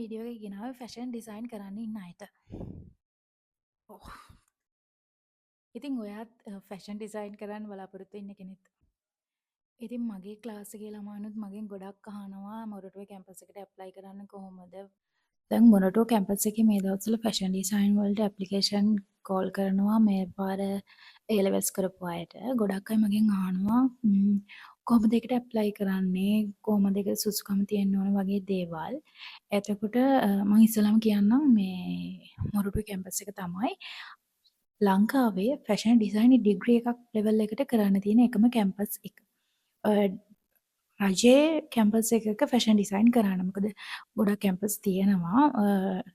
Video එක ගෙනාවේ fashion design කරන්න ඉන්න අයට. ඔව්. ඉතින් ඔයාත් ෆැෂන් ඩිසයින් කරන්න බලාපොරොත්තු ඉන්න කෙනෙක්ද? ඉතින් මගේ ක්ලාස් එකේ ළමයිනුත් මගෙන් ගොඩක් අහනවා මොරටුවේ කැම්පස් එකට ඇප්ලයි කරන්න කොහොමද? දැන් මොරටුව කැම්පස් එකේ මේ දවස්වල ෆැෂන් ඩිසයින් වලට ඇප්ලිකේෂන් කෝල් කරනවා මේ පාර ඒ ලෙවල්ස් කරපු අයට. ගොඩක් අය මගෙන් අහනවා කොහොමද ඒකට ඇප්ලයි කරන්නේ, කොහොමද ඒකට සුදුසුකම තියෙන්න ඕන වගේ දේවල්. එතකොට මං ඉස්සෙල්ලාම කියන්නම්, මේ මොරටුව කැම්පස් එක තමයි ලංකාවේ ෆැෂන් ඩිසයින් ඩිග්‍රී එකක් ලෙවල් එකට කරන්න තියෙන එකම කැම්පස් එක. රජයේ කැම්පස් එකක ෆැෂන් ඩිසයින් කරන්න. මොකද ගොඩක් කැම්පස් තියෙනවා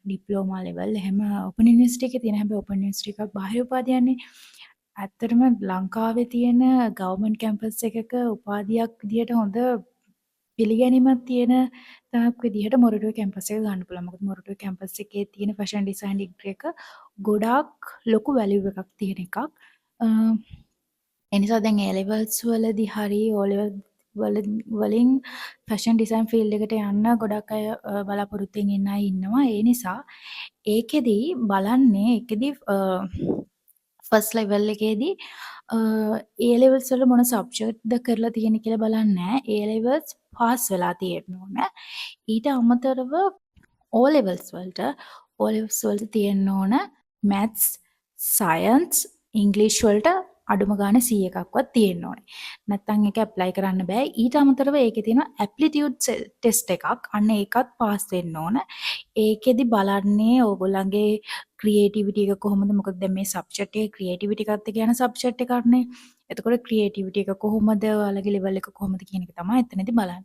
ඩිප්ලෝමා ලෙවල් එහෙම ඕපන් යුනිවර්සිටි එකේ තියෙන. හැබැයි ඕපන් යුනිවර්සිටි එකක් බාහිර උපාධියන්නේ. ඇත්තටම ලංකාවේ තියෙන ගවර්න්මන්ට් කැම්පස් එකක උපාධියක් විදිහට හොඳ පිළිගැනීමක් තියෙන තැනක් විදිහට මොරටුව කැම්පස් එක ගන්න පුළුවන්. මොකද මොරටුව කැම්පස් එකේ තියෙන ෆැෂන් ඩිසයින් ඩිග්‍රී එක ගොඩාක් ලොකු වැලියු එකක් තියෙන එකක්. ඒ නිසා දැන් ඒ ලෙවල්ස් වලදී හරි ඕ ලෙවල් වලින් ෆැෂන් ඩිසයින් ෆීල්ඩ් එකට යන්න ගොඩක් අය බලාපොරොත්තුවෙන් ඉන්න අය ඉන්නවා. ඒ නිසා ඒකෙදි බලන්නේ, ඒකෙදි ෆස්ට් ලෙවල් එකේදී ඒ ලෙවල්ස් වල මොන සබ්ජෙක්ට්ද කරලා තියෙන්නේ කියලා බලන්නේ නෑ. ඒ ලෙවල්ස් පාස් වෙලා තියෙන්න ඕන. ඊට අමතරව ඕ ලෙවල්ස් වලට තියෙන්න ඕන මැත්ස්, සයන්ස්, ඉංග්‍රීසි වලට අඩුම ගානේ C එකක්වත් තියෙන්න ඕනේ. නැත්තම් ඒක ඇප්ලයි කරන්න බෑ. ඊට අමතරව ඒකේ තියෙනවා ඇප්ලිටියුඩ් ටෙස්ට් එකක්. අන්න ඒකත් පාස් වෙන්න ඕන. ඒකෙදි බලන්නේ ඕගොල්ලන්ගේ ක්‍රියේටිවිටි එක කොහොමද? මොකද දැන් මේ සබ්ජෙක්ට් එකේ ක්‍රියේටිවිටි එකත් එක්ක යන සබ්ජෙක්ට් එකක්නේ. එතකොට ක්‍රියේටිවිටි එක කොහොමද? ඔයාලගේ ලෙවල් එක කොහොමද කියන එක තමයි එතනදි බලන්නේ.